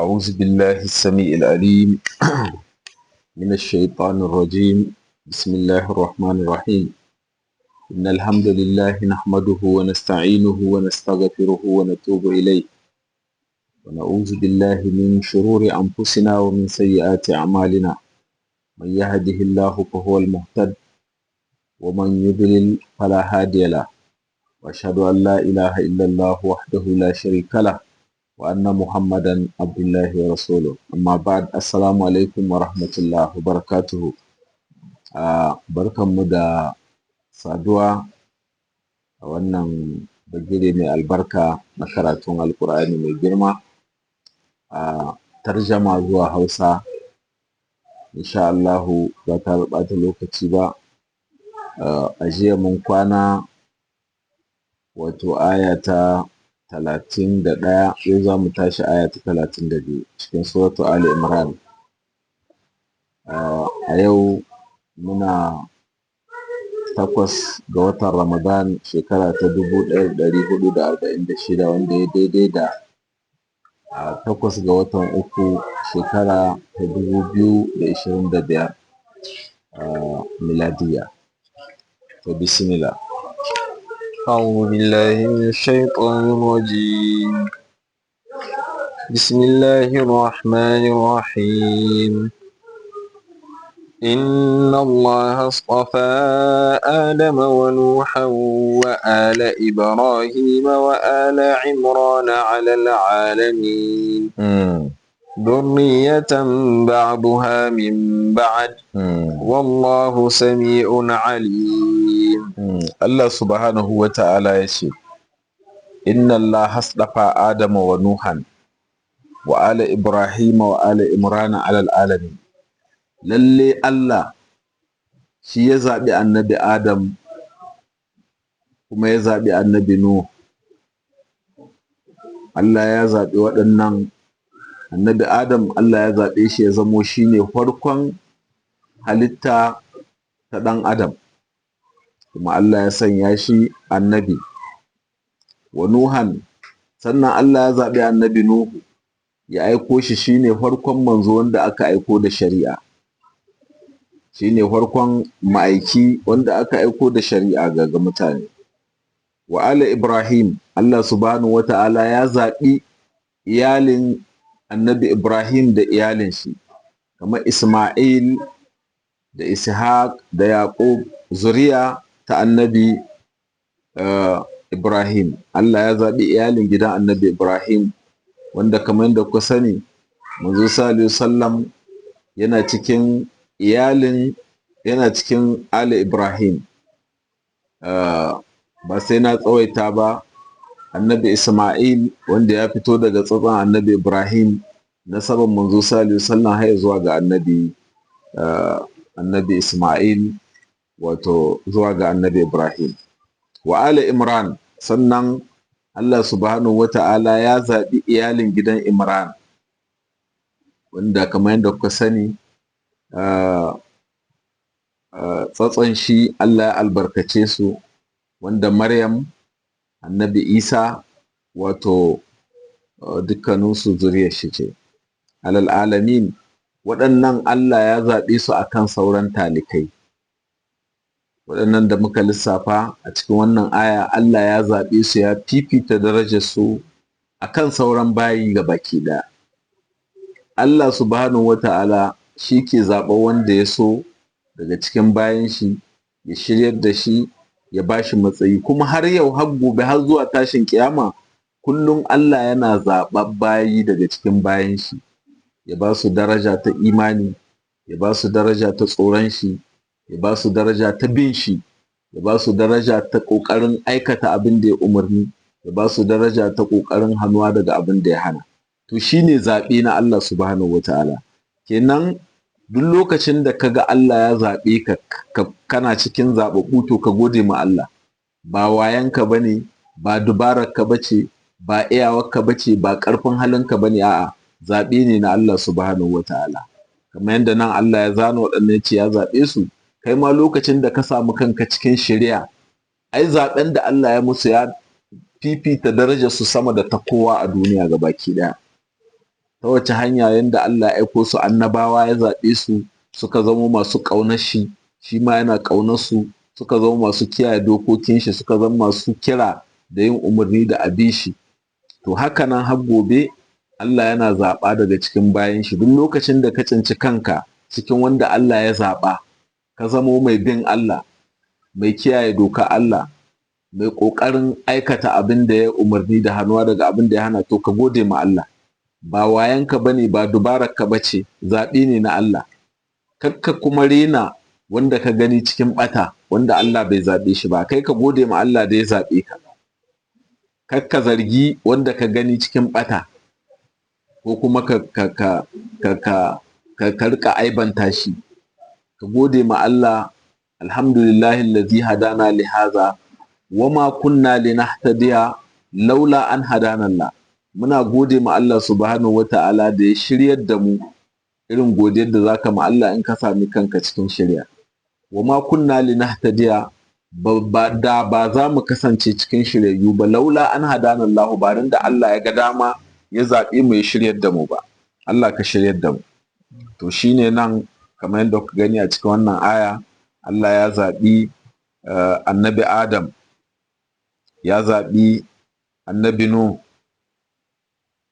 أعوذ بالله السميع العليم من الشيطان الرجيم. بسم الله الرحمن الرحيم. إن الحمد لله نحمده ونستعينه ونستغفره ونتوب إليه، ونعوذ بالله من شرور أنفسنا ومن سيئات أعمالنا. من يهده الله فهو المهتد، ومن يضلل فلا هادي له. وأشهد أن لا إله إلا الله وحده لا شريك له، وأن محمدا عبد الله ورسوله. أما بعد، السلام عليكم ورحمة الله وبركاته. Barkanmu da saduwa a wannan bagire mai albarka na karatun Alƙur'ani mai girma a tarjama zuwa Hausa, insha Allahu ba tare da ɓata lokaci ba. A jiya mun kwana wato aya ta 31, yau za mu tashi aya ta 32 cikin Suratu Ali Imran. A yau muna 8 ga watan Ramadan, shekara ta 1446, wanda ya daidai da 8 ga watan 3, shekara ta 2025 miladiyya. To, bismillah. أعوذ بالله من الشيطان الرجيم. بسم الله الرحمن الرحيم. إن الله اصطفى آدم ونوحا وآل إبراهيم وآل عمران على العالمين، ذرية بعضها من بعض، والله سميع عليم. Allah subhanahu wa ta'ala ya ce: إن الله اصطفى آدم ونوحا وآل إبراهيم وآل عمران على العالمين. Lalle Allah shi ya zaɓi Annabi Adam kuma ya zaɓi Annabi Nuh. Allah ya zaɓi waɗannan. Annabi Adam, Allah ya zaɓe shi ya zamo shine farkon halitta ta ɗan Adam, kuma Allah ya sanya shi annabi. ونوحا, sannan Allah ya zaɓi Annabi Nuhu, ya aiko shi shine farkon manzo wanda aka aiko da shari'a, shine farkon ma'aiki wanda aka aiko da shari'a ga mutane. وآل إبراهيم, Allah subhanahu wata'ala ya zaɓi iyalin Annabi Ibrahim da iyalin shi, kamar Isma'il da Ishaq da Yaqub, zuriya ta Annabi Ibrahim. Allah ya zaɓi iyalin gidan Annabi Ibrahim, wanda kamar yadda kuka sani, Manzo sallallahu alaihi wasallam yana cikin iyalin, yana cikin Ali Ibrahim. Ba sai na tsawaita ba. Annabi Isma'il, wanda ya fito daga tsatson Annabi Ibrahim, nasaban Manzo sallallahu alaihi wasallam har zuwa ga Annabi Isma'il, wato zuwa ga Annabi Ibrahim. وآل عمران, sannan Allah subhanahu wata'ala ya zaɓi iyalin gidan Imran, wanda kamar yadda kuka sani, tsatson shi Allah ya albarkace su, wanda Maryam, Annabi Isa, wato dukkaninsu zuriyar shi ce. على العالمين, waɗannan Allah ya zaɓe su akan sauran talikai. Waɗannan da muka lissafa a cikin wannan aya, Allah ya zaɓe su, ya fifita darajar su akan sauran bayi baki ɗaya. Allah subhanahu wata'ala shi ke zaɓar wanda ya so daga cikin bayan shi, ya shiryar da shi, ya ba shi matsayi. Kuma har yau, har gobe, har zuwa tashin kiyama, kullum Allah yana zaɓar bayi daga cikin bayan shi, ya ba su daraja ta imani, ya ba su daraja ta tsoron shi, ya ba su daraja ta bin shi, ya ba su daraja ta ƙoƙarin aikata abin da ya umarni, ya ba su daraja ta ƙoƙarin hannuwa daga abin da ya hana. To, shine zaɓe na Allah subhanahu wata'ala kenan. Duk lokacin da kaga Allah ya zaɓe ka, kana cikin zaɓaɓɓu, to ka gode ma Allah. Ba wayanka bane, ba dubararka bace, ba iyawarka bace, ba ƙarfin halinka bane, a'a, zaɓe ne na Allah subhanahu wata'ala. Kamar yadda nan Allah ya zana waɗannan, ya ce ya zaɓe su, kai ma lokacin da ka samu kanka cikin shari'a, ai zaɓen da Allah ya musu ya fifita darajar su sama da ta kowa a duniya gabaki ɗaya. Ta wace hanya? Yanda Allah ya aiko su annabawa, ya zaɓe su, suka zama masu ƙaunar shi, shi ma yana ƙaunar su, suka zama masu kiyaye dokokin shi, suka zama masu kira da yin umarni da abi shi. To haka nan har gobe Allah yana zaɓa daga cikin bayan shi. Duk lokacin da ka tsinci kanka cikin wanda Allah ya zaɓa, ka zamo mai bin Allah, mai kiyaye doka Allah, mai ƙoƙarin aikata abin da ya umarni da hannuwa daga abin da ya hana, to ka gode ma Allah. Ba wayanka bane, ba dubararka bace, zaɓi ne na Allah. Kakka kuma rena wanda ka gani cikin ɓata, wanda Allah bai zaɓe shi ba. Kai ka gode ma Allah da ya zaɓe ka. Kakka zargi wanda ka gani cikin ɓata, ko kuma ka rika aibanta shi. Ka gode ma Allah: "Alhamdulillahi allazi hadana li haza wama kunna linahtadiya laula an hadana Allah." Muna gode ma Allah subhanahu wata'ala da ya shiryar da mu, irin godiyar da zaka ma Allah in ka sami kanka cikin shirya. "Wama kunna linahtadiya", ba da ba za mu kasance cikin shiryayyu ba, "laula an hadana Allah", ba da Allah ya ga dama ya zaɓi mu ya shiryar da mu ba. Allah ka shiryar da mu. To shine nan, kamar yadda kuka gani a cikin wannan aya, Allah ya zaɓi annabi Adam, ya zaɓi annabi Nuh,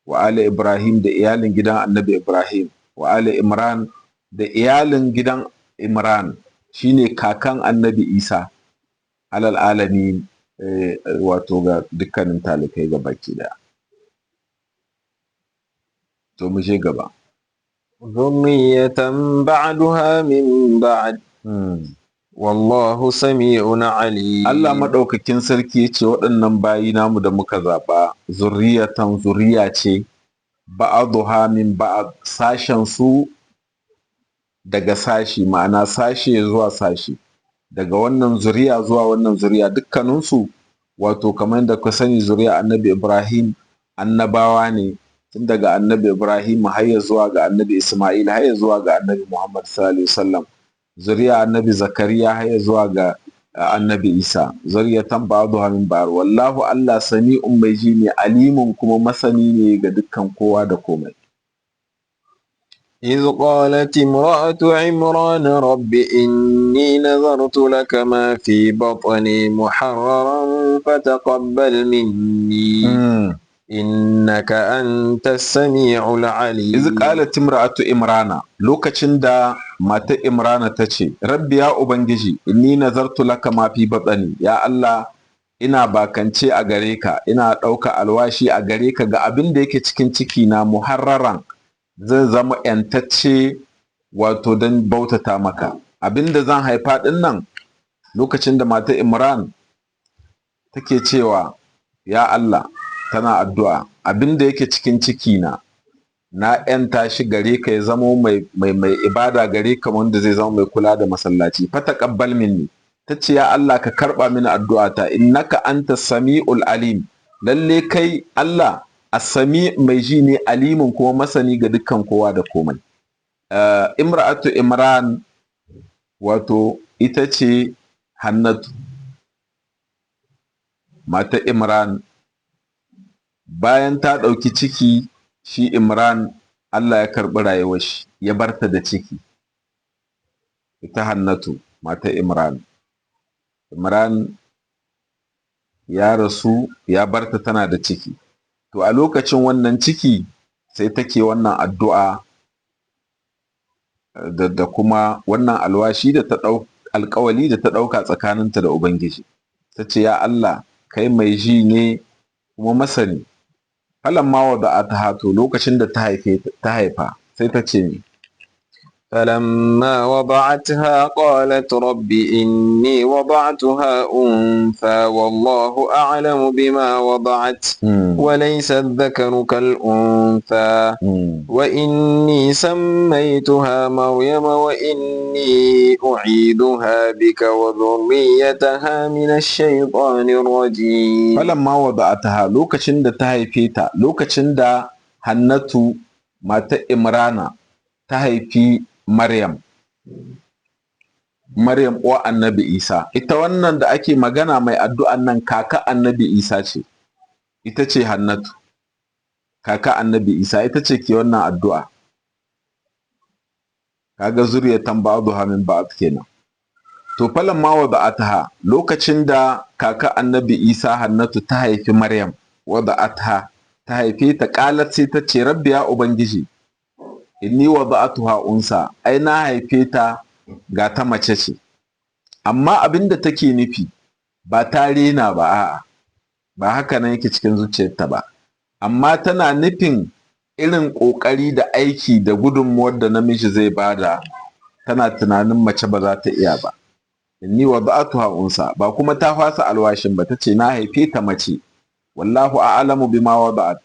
"wa ali Ibrahim", da iyalin gidan annabi Ibrahim, "wa ali Imran", da iyalin gidan Imran, shine kakan annabi Isa, "alal alamin", wato ga dukkanin talikai ga baki daya. To mu je gaba. ذرية بعضها من بعض والله سميع عليم. Allah maɗaukakin sarki ya ce waɗannan bayi namu da muka zaɓa, "zurriyatan", zuriya ce, "ba'aduha min ba'ad", sashen su daga sashi, ma'ana sashe zuwa sashi, daga wannan zuriya zuwa wannan zuriya, dukkaninsu. Wato kamar da ka sani, zuriya annabi Ibrahim annabawa ne, tun daga annabi Ibrahim har ya zuwa ga annabi Ismail, har ya zuwa ga annabi Muhammad sallallahu alaihi wasallam. Zuriya annabi Zakariya har ya zuwa ga annabi Isa. "Zuriyatan ba'duha min ba'd". "Wallahu", Allah, "sami'un", mai ji ne, "alimun", kuma masani ne ga dukkan kowa da komai. إذ قالت امرأة عمران رب إني نذرت لك ما في بطني محررا فتقبل مني إنك أنت السميع العليم. "Iz qalat imra'atu Imrana", lokacin da matar Imrana ta ce, "Rabbi", ya ubangiji, "inni nazartu laka ma fi batni", ya Allah, ina bakance a gare ka, ina ɗauka alwashi a gare ka ga abin da yake cikin ciki na, "muharraran", zai zama ‘yantacce, wato don bautata maka, abin da zan haifa ɗin nan. Lokacin da matar Imran take cewa, ya Allah, tana addu'a, abin da yake cikin ciki na, na ‘yanta shi gare ka, ya zamo mai ibada gare ka, wanda zai zama mai kula da masallaci. "Fataqabbal minni", ta ce, ya Allah, ka karba mini addu'ata. "Innaka anta sami'ul alim", lalle kai Allah as-sami, mai ji ne, alimin, kuma masani ga dukkan kowa da komai. Imra'atu Imran, wato ita ce Hannatu matar Imran. Bayan ta ɗauki ciki, shi Imran Allah ya karɓi rayuwar shi, ya barta da ciki, ita Hannatu matar Imran. Imran ya rasu ya barta tana da ciki. To a lokacin wannan ciki sai take wannan addu'a da kuma wannan alwashi da ta ɗau alƙawali da ta ɗauka tsakaninta da Ubangiji. Ta ce, ya Allah, kai mai ji ne kuma masani. "Falamma wada'ataha", to lokacin da ta haife ta haifa, sai ta ce ni فلما وضعتها قالت رب إني وضعتها أنثى والله أعلم بما وضعت وليس الذكر كالأنثى وإني سميتها مريم وإني أعيذها بك وذريتها من الشيطان الرجيم. "Falamma wada'ataha", lokacin da ta haife ta, lokacin da Hannatu matar Imrana ta haifi Maryam, Maryam uwa annabi Isa, ita wannan da ake magana mai addu'an nan, kaka annabi Isa ce, ita ce Hannatu. Kaka Annabi Isa, ita ce ke wannan addu'a. Kaga zuriyatan ba'dha min ba'd kenan. To, falamma wada'ataha, lokacin da kaka Annabi Isa Hannatu ta haifi Maryam, wada'atha, ta haife ta, qalat, sai ta ce: "Rabbi, ya Ubangiji, inni wada'atuha unsa, ai na haife ta ga ta mace ce." Amma abinda take nufi ba ta rena ba, a'a, ba haka nan yake cikin zuciyarta ba, amma tana nufin irin ƙoƙari da aiki da gudunmuwar da namiji zai bada, tana tunanin mace ba za ta iya ba. "Inni wada'atuha unsa", ba kuma ta fasa alwashin ba. Tace na haife ta mace. "Wallahu a'lamu bima wada'at",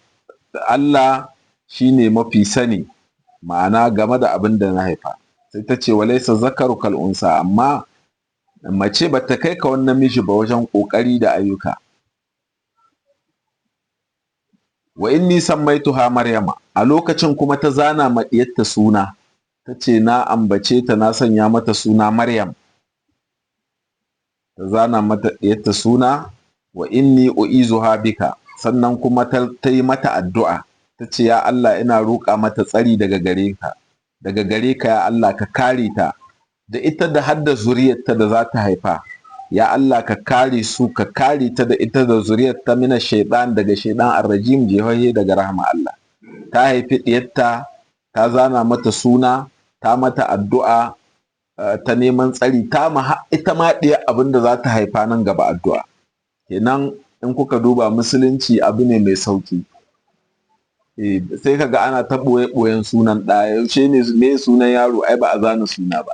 Allah shine mafi sani, ma'ana game da abin da na haifa. Sai ta ce: "Walaysa zakaru kal unsa", amma mace bata kai ka wani namiji ba wajen ƙoƙari da ayyuka. "Wa inni sammaituha Maryama", a lokacin kuma ta zana ma diyarta suna, ta ce na ambace ta, na sanya mata suna Maryam. Ta zana mata diyarta suna. "Wa inni u'izuha bika", sannan kuma ta yi mata addu'a, ta ce: "Ya Allah, ina roƙa mata tsari daga gare ka, daga gare ka, ya Allah, ka kare ta da ita da hadda zuriyarta da za ta haifa. Ya Allah, ka kare su, ka kare ta da ita da zuriyarta, mina shaitan, daga shaitan, arrajim, jehahe daga rahama Allah." Ta haifi diyarta, ta zana mata suna, ta mata addu'a ta neman tsari, ta ma ita ma ɗiya abin da za ta haifa nan gaba addu'a. Kenan in kuka duba, musulunci abu ne mai sauki. Sai kaga ana ta ɓoye-ɓoyen sunan ɗa. Yaushe ne, me sunan yaro? Ai ba a zana suna ba.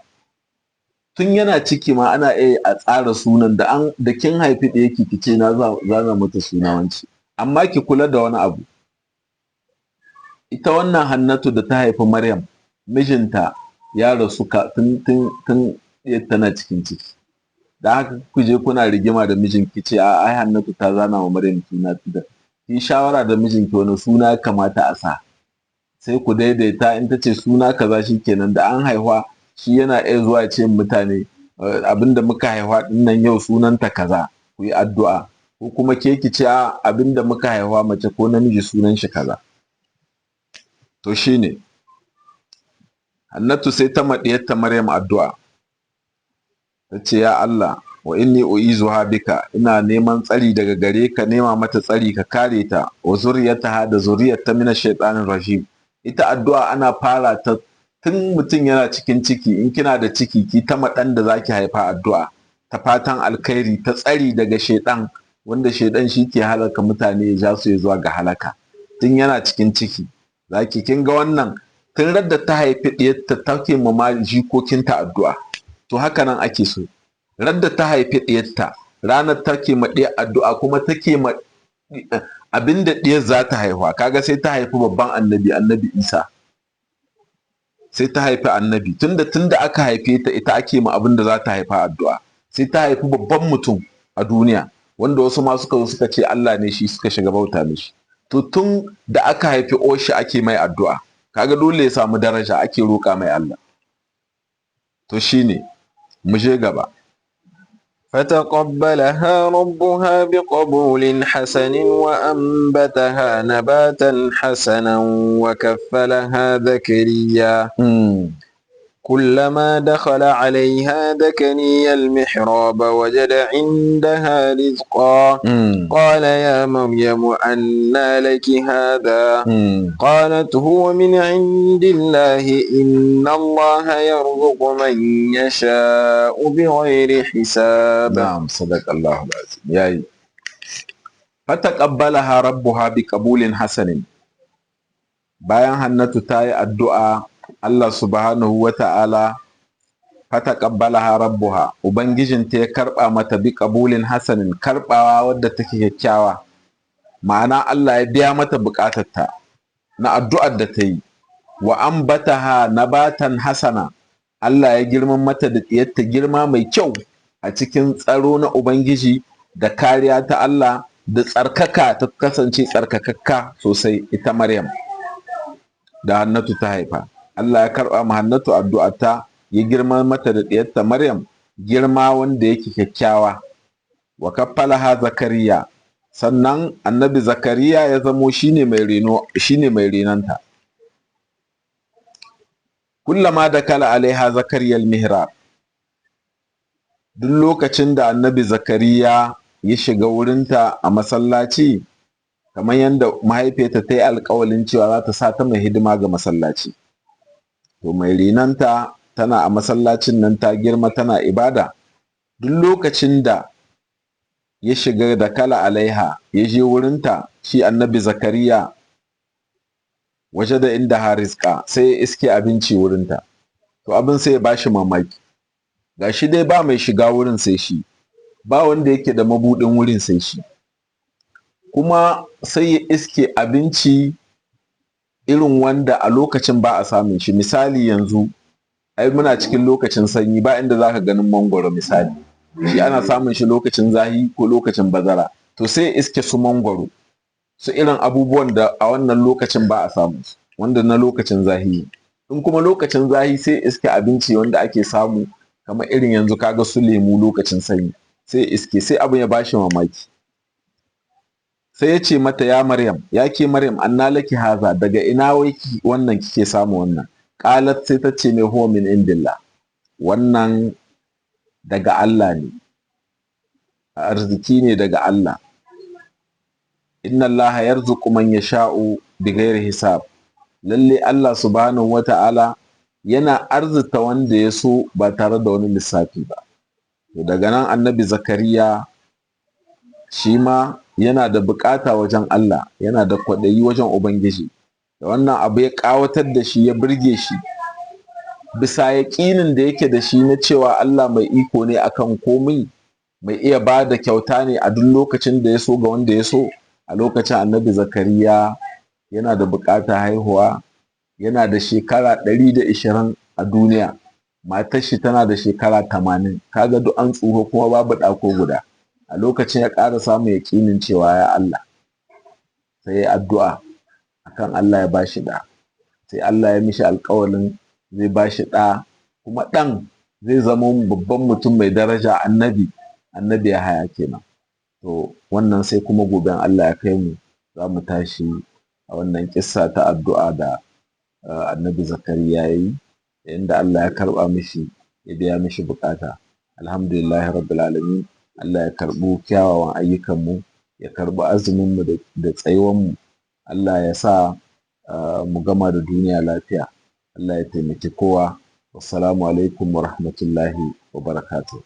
Tun yana ciki ma ana iya a tsara sunan da an da kin haifi ɗaya ki ce na zana mata suna wance. Amma ki kula da wani abu: ita wannan Hannatu da ta haifi Maryam, mijinta ya rasu tun tun tun tana cikin ciki. Da haka ku je kuna rigima da mijinki, ce a ai Hannatu ta zana wa Maryam suna, da ki shawara da mijinki wani suna ya kamata a sa, sai ku daidaita. In ta ce suna kaza, shikenan. Da an haihuwa, shi yana iya zuwa ce mutane abinda muka haihuwa dinnan yau sunanta kaza, ku yi addu'a. Ko kuma ke ki ce a abinda muka haihuwa, mace ko namiji, sunan shi kaza. To shine Hannatu sai ta maɗiyarta Maryam addu'a, ta ce: "Ya Allah, wa inni u'izuha bika, ina neman tsari daga gare ka, nema mata tsari, ka kare ta, wa zuriyataha, da zuriyarta, mina shaitanir rajim." Ita addu'a ana fara ta tun mutum yana cikin ciki. In kina da ciki, ki ta ɗan da zaki haifa addu'a ta fatan alkhairi, ta tsari daga shaitan, wanda shaitan shi ke halaka mutane, ya ja su zuwa ga halaka. Tun yana cikin ciki zaki. Kin ga wannan, tun radda ta haifi ɗiyarta take ma jikokinta addu'a. To haka nan ake so. Radda ta haifi ɗiyarta, ranar take ma ɗiyar addu'a, kuma take ma abinda ɗiyar za ta haihuwa. Kaga sai ta haifi babban annabi, Annabi Isa. Sai ta haifi annabi. Tunda aka haife ta, ita ake ma abin da za ta haifa addu'a. Sai ta haifi babban mutum a duniya, wanda wasu ma suka zo suka ce Allah ne shi, suka shiga bauta mishi. To tun da aka haifi oshi ake mai addu'a, kaga dole ya samu daraja, ake roƙa mai Allah. To shine, mu je gaba. فتقبلها ربها بقبول حسن وأنبتها نباتا حسنا وكفلها زكريا. كلما دخل عليها زكريا المحراب وجد عندها رزقا. قال: يا مريم، أنى لك هذا؟ قالت: هو من عند الله، إن الله يرزق من يشاء بغير حساب. نعم، صدق الله العظيم. yayi. فتقبلها ربها بقبول حسن. Bayan Hannatu ta yi addu'a, Allah subhanahu wa ta'ala, فتقبلها ربها, ubangijinta ya karba mata, بقبول حسن, karbawa wadda take kyakkyawa, ma'ana Allah ya biya mata bukatarta na addu'ar da ta yi. وأنبتها نباتا حسنا, Allah ya girman mata da diyarta girma mai kyau a cikin tsaro na ubangiji da kariya ta Allah da tsarkaka, ta kasance tsarkakakka sosai, ita Maryam da Hannatu ta haifa. Allah ya karɓa ma Hannatu addu'arta, ya girma mata da ɗiyarta Maryam girma wanda yake kyakkyawa. وكفلها زكريا. Sannan Annabi Zakariya ya zamo shine mai reno, shine mai renonta. Kullama dakala alaiha Zakariya al-mihrab, duk lokacin da Annabi Zakariya ya shiga wurinta a masallaci, kamar yadda mahaifiyarta ta yi alƙawalin cewa za ta sa ta mai hidima ga masallaci, to mai renonta tana a masallacin nan, ta girma tana ibada. Duk lokacin da ya shiga, dakala alaiha, ya je wurinta shi Annabi Zakariya, wajada indaha rizqa, sai ya iske abinci wurinta. To abin sai ya bashi mamaki, gashi dai ba mai shiga wurin sai shi, ba wanda yake da mabuɗin wurin sai shi, kuma sai ya iske abinci irin wanda a lokacin ba a samun shi. Misali, yanzu ai muna cikin lokacin sanyi, ba inda zaka ganin mangwaro. Misali, shi ana samun shi lokacin zahi ko lokacin bazara. To sai ya iske su mangwaro, su irin abubuwan da a wannan lokacin ba a samu su, wanda na lokacin zahi. In kuma lokacin zahi, sai iske abinci wanda ake samu kamar irin yanzu, kaga su lemu lokacin sanyi, sai iske. Sai abin ya bashi mamaki, sai ya ce mata: "Ya Maryam, ya ke Maryam, anna laki haza? Daga ina wai wannan kike samu wannan?" Qalat, sai ta ce mai: "Huwa min indillah." Wannan daga Allah ne, arziki ne daga Allah. "Inna Allah yarzuqu man yasha'u bighairi hisab." Lalle Allah subhanahu wata'ala yana arzita wanda ya so ba tare da wani lissafi ba. To daga nan Annabi Zakariya shi ma yana da bukata wajen Allah, yana da kwaɗayi wajen Ubangiji, da wannan abu ya ƙawatar da shi, ya burge shi, bisa yaƙinin da yake da shi na cewa Allah mai iko ne akan komai, mai iya ba da kyauta ne a duk lokacin da ya so ga wanda ya so. A lokacin Annabi Zakariya yana da buƙatar haihuwa, yana da shekara 120 a duniya, matar shi tana da shekara 80. Kaga duk an tsufa kuma babu ɗa ko guda. A lokacin ya ƙara samun yaƙinin cewa ya Allah, sai ya addu'a akan Allah ya bashi ɗa. Sai Allah ya mishi alƙawalin zai bashi ɗa, kuma ɗan zai zama babban mutum mai daraja, Annabi Yahaya kenan. To wannan sai kuma goben Allah ya kai mu, za mu tashi a wannan kissa ta addu'a da Annabi Zakariya ya yi, inda Allah ya karɓa mishi, ya biya mishi buƙata. Alhamdulillahi rabbil alamin. Allah ya karɓi kyawawan ayyukanmu, ya karɓi azuminmu da tsayuwanmu. Allah ya sa mu gama da duniya lafiya. Allah ya taimaki kowa. Wassalamu alaikum wa rahmatullahi wa barakatuh.